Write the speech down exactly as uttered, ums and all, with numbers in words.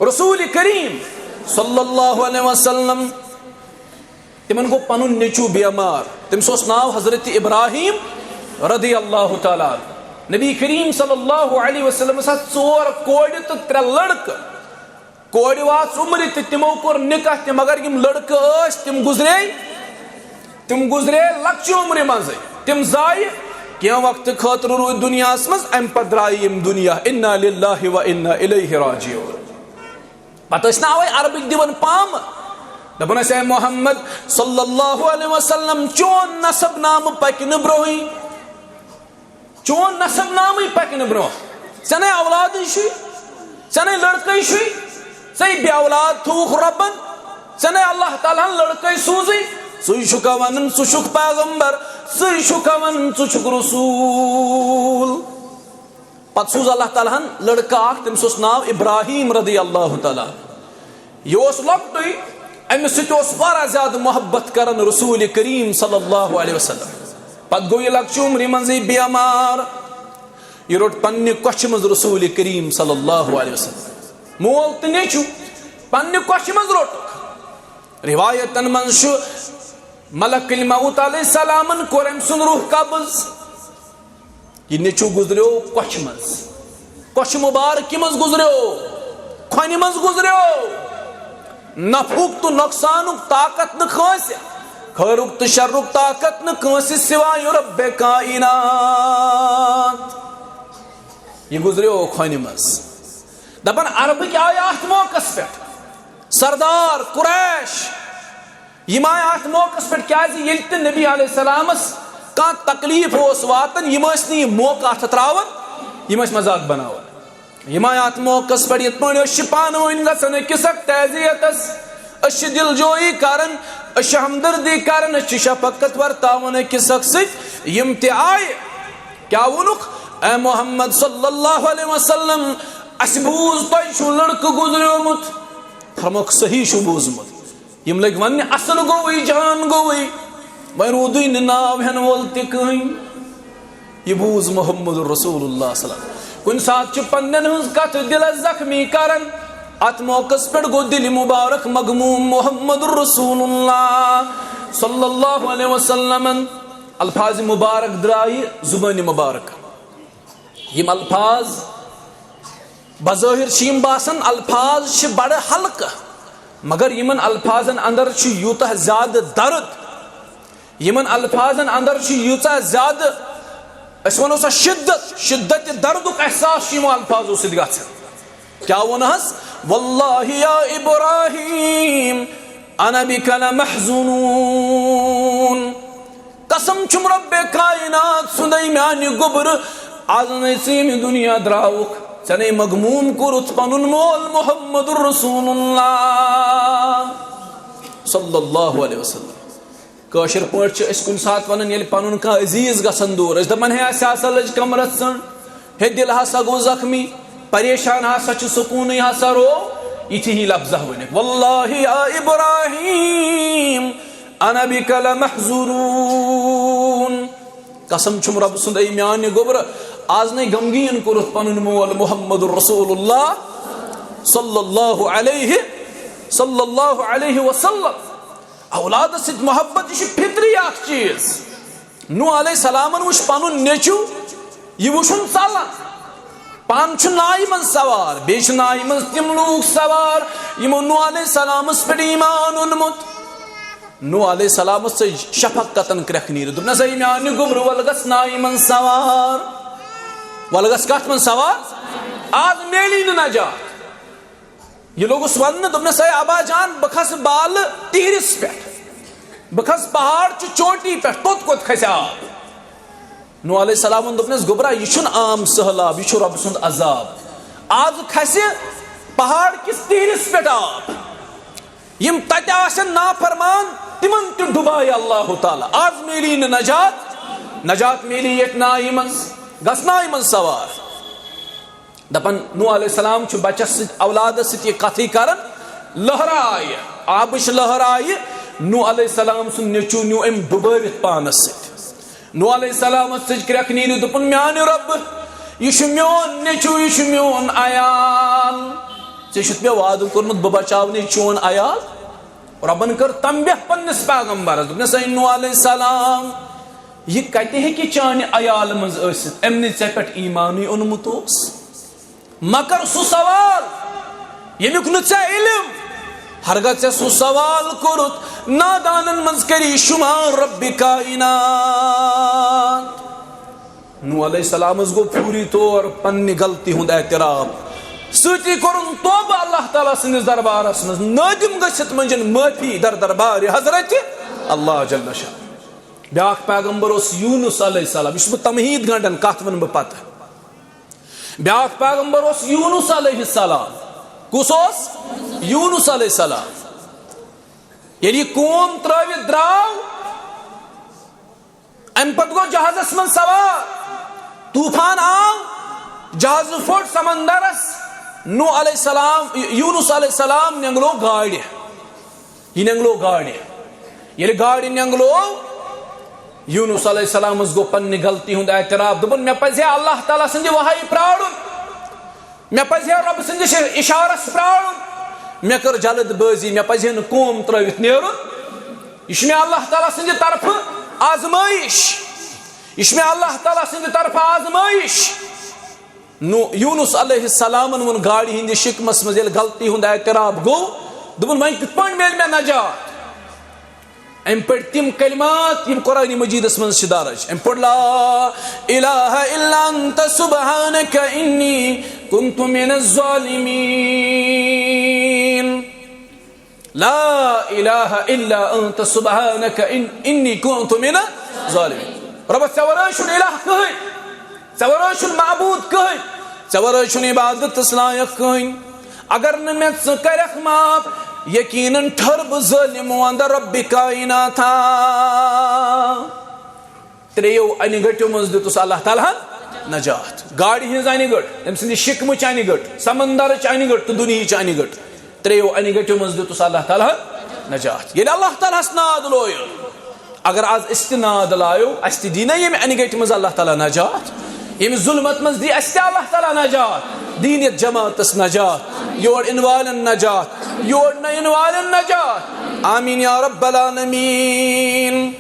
رسول کریم صلی اللہ علیہ وسلم، تِمن گوٚو پنُن نیٚچوٗ بیمار۔ تٔمِس اوس ناو حضرت ابراہیم رضی اللہ تعالیٰ عنہ۔ نبی کریم صلی اللہ علیہ وسلمس آسہٕ ژور کورِ تہٕ ترٛےٚ لڑکہٕ۔ کورِ واژٕ عمرِ تہٕ تِمو کوٚر نکاح تہِ، مگر یِم لڑکہٕ ٲسۍ، تِم گُزرے، تِم گُزرے لۄکچہِ عمرِ منٛزٕے۔ تِم زایہِ، کینٛہہ وقتہٕ خٲطرٕ روٗدۍ دُنیاہس منٛز، امہِ پتہٕ درٛایہِ یِم دُنیا۔ انا للہ و انا الیہ راجعون۔ پتہٕ ٲسۍ نہٕ اوے عربٕکۍ دِوان پامہٕ۔ دپان ٲسۍ، "اے محمد صلی اللہ علیہ وسلم، چون نسب نامہٕ پکہِ نہٕ برونٛہٕے، چون نسب نامٕے پکہِ نہٕ برونٛہہ۔ ژےٚ نے اولادٕے چھُے، ژےٚ نے لڑکے چھُے، ژےٚ بے اولاد تھووُکھ رۄبن، ژےٚ نے اللہ تعالیٰ ہن لڑکے سوٗزٕے۔ ژٕے چھُکھا ونان ژٕ چھُکھ پیغمبر، ژٕے چھُکھا ونان ژٕ چھُکھ رسول؟" پتہٕ سوٗز اللہ تعالیٰ ہن لڑکہٕ اکھ، تٔمِس اوس ناو ابراہیم رضی اللہ تعالیٰ۔ یہِ اوس لۄکٹُے، أمِس سۭتۍ اوس واریاہ زیادٕ محبت کران رسول کریم صلی اللہ علیہ وسلم۔ پتہٕ گوٚو یہِ لۄکچہِ عمرِ منٛزٕے بیمار۔ یہِ روٚٹ پننہِ کۄچھِ منٛز رسول کریم صلی اللہ علیہ وسلم۔ مول تہٕ نیٚچوٗ پننہِ کۄچھِ منٛز روٚٹُکھ۔ روایتن منٛز چھُ، ملک الموت علیہ السلامن کوٚر أمۍ سُنٛد روح قبض۔ یہِ نیٚچوٗ گُزریو کۄچھِ منٛز، کۄچھِ مُبارکہِ منٛز گُزریو، کھۄنہِ منٛز گُزریو۔ نفعُک تہٕ نۄقصانُک طاقت نہٕ کٲنٛسہِ، خٲرُک تہٕ شرُک طاقت نہٕ کٲنٛسہِ سوائے رب کائنات۔ یہِ گُزریو کھۄنہِ منٛز۔ دپان عربٕکۍ آیہِ اتھ موقعس پٮ۪ٹھ، سردار قریش، یِم آے اتھ موقعس پٮ۪ٹھ، کیازِ ییٚلہِ تہِ نبی علیہ السلامس کانٛہہ تکلیف اوس واتان، یِم ٲسۍ نہٕ یہِ موقعہٕ اتھٕ تراوان، یِم ٲسۍ مذاق بناوان۔ یِم آے اتھ موقعس پٮ۪ٹھ، یِتھ پٲٹھۍ أسۍ چھِ پانہٕ ؤنۍ گژھان أکِس اکھ تعزیتس، أسۍ چھِ دلجویی کران، أسۍ چھِ ہمدردی کران، أسۍ چھِ شفقت ورتاوان أکِس اکھ سۭتۍ۔ یِم تہِ آے، کیٛاہ ووٚنُکھ؟ اے محمد صلی اللہ علیہ وسلم، اسہِ بوٗز تۄہہِ چھُو لڑکہٕ گُزریومُت۔ فرموکھ، صحیح چھُو بوٗزمُت۔ یِم لٔگۍ وننہِ، اصل گوٚوٕے، جان گوٚوٕے، وۄنۍ روٗدُے نہٕ ناو ہٮ۪نہٕ وول تہِ کٕہٕنۍ۔ یہِ بوٗز محمد رسول اللہ صلی اللہ علیہ وسلم۔ کُنہِ ساتہٕ چھِ پننٮ۪ن ہٕنٛز کتھ دِلس زخمی کران۔ اتھ موقعس پٮ۪ٹھ گوٚو دِلہِ مبارک مغموم محمد رسول اللہ صلی اللہ علیہ وسلمن۔ الفاظ مبارک درٛایہِ زُبٲنہِ مبارک۔ یِم الفاظ بظٲہِر چھِ یِم باسان الفاظ چھِ بڑٕ ہلکہٕ، مگر یِمن الفاظن اندر چھُ یوٗتاہ زیادٕ درد، یِمن الفاظن اندر چھُ ییٖژاہ زیادٕ، أسۍ وَنو سۄ شدت، شدت دردُک احساس چھُ یِمو الفاظو سۭتۍ گژھان۔ کیٛاہ ووٚن حظ؟ "واللہ یا ابراہیم، انا بک لمحزونون"۔ قسم چھُم رب کائنات سُنٛدے میانہِ گوٚبرٕ، از نے ژٕ ییٚمہِ دُنیا درٛاوُکھ، ژےٚ نے مغموم کوٚرُتھ پنُن مول محمد رسول اللہ صلی اللہ علیہ وسلم۔ کٲشِر پٲٹھۍ چھِ أسۍ کُنہِ ساتہٕ وَنان، ییٚلہِ پَنُن کانٛہہ عزیٖز گژھان دوٗر، أسۍ دَپان، "ہے، اَسہِ ہسا لٔج کَمرَس ژٔنٛڈ، ہے، دِل ہسا گوٚو زخمی، پریشان ہسا چھُ، سکوٗنٕے ہسا رو"۔ یِتھی ہی لفظہ ؤنِتھ، "واللہ یا ابراہیم، انا بک لمحزونون"۔ قسم چھُم رۄب سُنٛد، اے میانہِ گوٚبرٕ، از نے غمگیٖن کوٚرُتھ پنُن مول محمد رسول اللہ صلی اللہ علیہ، صلی اللہ علیہ وسلم۔ اولادس سۭتۍ محبت، یہِ چھُ فطری اکھ چیٖز۔ نوح علیہ السلامن وُچھ پنُن نیٚچو، یہِ وُچھُن ژلان۔ پانہٕ چھُ نایہِ منٛز سوار، بیٚیہِ چھِ نایہِ منٛز تِم لوٗکھ سوار، یِمو نوح علیہ السلامس پٮ۪ٹھ ایمان اوٚنمُت۔ نوح علیہ السلامس ژٔج شفقتن کرٛٮ۪کھ نیٖرِتھ، دوٚپنس، "اے میانہِ گوٚبرٕ، ولہٕ گژھ نایہِ منٛز سوار، ولہٕ گژھ کتھ منٛز سوار؟ از میلی نہٕ نجات۔" یہِ لوٚگُس وننہٕ، دوٚپنس، "اے ابا جان، بہٕ کھسہٕ بالہٕ تِہرِس پٮ۪ٹھ، بہٕ کھسہٕ پہاڑ چہِ چوٹی پٮ۪ٹھ، توٚت کوٚت کھسہِ آب؟" نوح علیہ السلامن دوٚپنس، "گوٚبرا، یہِ چھُنہٕ عام سہلاب، یہِ چھُ رۄبہٕ سُنٛد عذاب۔ از کھسہِ پہاڑ کِس تِہرِس پٮ۪ٹھ آب۔ یِم تتہِ آسن نافرمان، تِمن تہِ ڈُبایہِ اللہ تعالیٰ۔ از میلی نہٕ نجات، نجات میلی ییٚتھۍ نایہِ منٛز، گژھ نایہِ منٛز سوار۔" دپان، نوح علیہ السلام چھُ بچس سۭتۍ، اولادس سۭتۍ یہِ کتھٕے کران، لہرٕ آیہِ، آبٕچ لہرٕ آیہِ، نوح علیہ السلام سُنٛد نیٚچو نیوٗ أمۍ ڈُبٲوِتھ پانس سۭتۍ۔ نوح علیہ السلامس ژٔج کرٛٮ۪کھ نیٖرِتھ، دوٚپُن، "میانہِ رۄبہٕ، یہِ چھُ میون نیٚچو، یہِ چھُ میون عیال۔" ژےٚ چھُتھ مےٚ وعدٕ کوٚرمُت، بہٕ بچاونَے چون عیال۔ رۄبن کٔر تنبیہ پننِس پیغمبرس، دوٚپنس، "اے نوح علیہ السلام، یہِ کتہِ ہیٚکہِ چانہِ عیالہٕ منٛز ٲسِتھ؟ أمۍ نہٕ ژےٚ پٮ۪ٹھ ایٖمانٕے اوٚنمُت اوس۔ مہ کر سُہ سوال، ییٚمیُک نہٕ ژےٚ علم۔ ہرگاہ ژےٚ سُہ سوال کوٚرُتھ، نادانن منٛز کری شمار رب کائنات۔" نوح علیہ السلامس گوٚو فوری طور پننہِ غلطی ہُنٛد اعتراف۔ سۭتی کوٚرُن توبہٕ اللہ تعالیٰ سٕنٛدِس دربارس منٛز، نٲدِم گٔژھِتھ مٔنٛجِن معٲفی در دربارِ حضرت اللہ جل شانہ۔ بیٛاکھ پیغمبر اوس یونس علیہ السلام، یہِ چھُس بہٕ تمہیٖد گنٛڈان، کتھ ونہٕ بہٕ پتہٕ۔ بیٛاکھ پیغمبر اوس یونس علیہ السلام۔ کُس اوس؟ یونس علیہ السلام۔ ییٚلہِ یہِ قوم ترٲوِتھ درٛاو، امہِ پتہٕ گوٚو جہازس منٛز سوار، طوفان آو، جہاز پھوٚٹ سمندرس۔ نوح علیہ السلام، یونس علیہ السلام نینگلو گاڑِ۔ یہِ نینگلو گاڑِ۔ ییٚلہِ گاڑِ نینگلو، یونس علیہ السلامس گوٚو پننہِ غلطی ہُنٛد اعتراف، دوٚپُن، مےٚ پزِ ہا اللہ تعالیٰ سٕنٛدِ وحی پرارُن۔ مےٚ پزِ ہا رۄبہٕ سٕنٛدِس اشارس پرارُن۔ مےٚ کٔر جلد بٲزی، مےٚ پزِ ہا نہٕ قوم ترٲوِتھ نیرُن۔ یہِ چھُ مےٚ اللہ تعالیٰ سٕنٛدِ طرفہٕ آزمٲیِش۔ یہِ چھُ مےٚ اللہ تعالیٰ سٕنٛدِ طرفہٕ آزمٲیِش۔ نو-، یونس علیہ السلامن ووٚن گاڑِ ہٕنٛدِس شِکمس منٛز ییٚلہِ غلطی ہُنٛد اعتراف گوٚو، دوٚپُن، وۄنۍ کِتھ پٲٹھۍ میلہِ مےٚ نجات؟ أمۍ پٔرۍ تِم کلمات یِم قرآن مجیدس منٛز چھِ درج۔ أمۍ پوٚر، "لا الہ الا انت سبحانک انی کنت من الظالمین۔ لا الہ الا انت سبحانک ان-، انی کنت من الظالمین۔" رۄبہ، ژےٚ ورٲے چھُنہٕ الہ کٕہٕنۍ۔ ژےٚ ورٲے چھُنہٕ معبوٗد کٕہٕنۍ، ژےٚ ورٲے چھُنہٕ عبادتس لایق کٕہٕنۍ۔ اگر نہٕ مےٚ ژٕ کرکھ معاف، یقیناً ٹھٔر بہٕ ظٲلِم وندٕ رۄبِ کائناتھا۔ ترٛیٚیو انہِ گٔٹیو منٛز دیُتُس اللہ تعالیٰ ہن نجات۔ گاڑِ ہٕنٛز انہِ گٔٹ، أمۍ سٕنٛدِ شِکمٕچ انہِ گٔٹ، سمندرٕچ انہِ گٔٹ تہٕ دُنیہٕچ انہِ گٔٹ۔ ترٛیٚیو انہِ گٔٹیو منٛز دیُتُس اللہ تعالیٰ ہن نجات۔ ییٚلہِ اللہ تعالیٰ ہس ناد لویو، اگر از أسۍ تہِ ناد لایو، اسہِ تہِ دی نا ییٚمہِ انہِ گٔٹہِ منٛز اللہ تعالیٰ نجات؟ ییٚمہِ ظلمت منٛز دی اسہِ تہِ اللہ تعالیٰ نجات؟ دیٖن یتھ جماعتس نجات، یور یِنہٕ والٮ۪ن نجات، یور نہٕ یِنہٕ والٮ۪ن نجات۔ آمین یا رب العالمین۔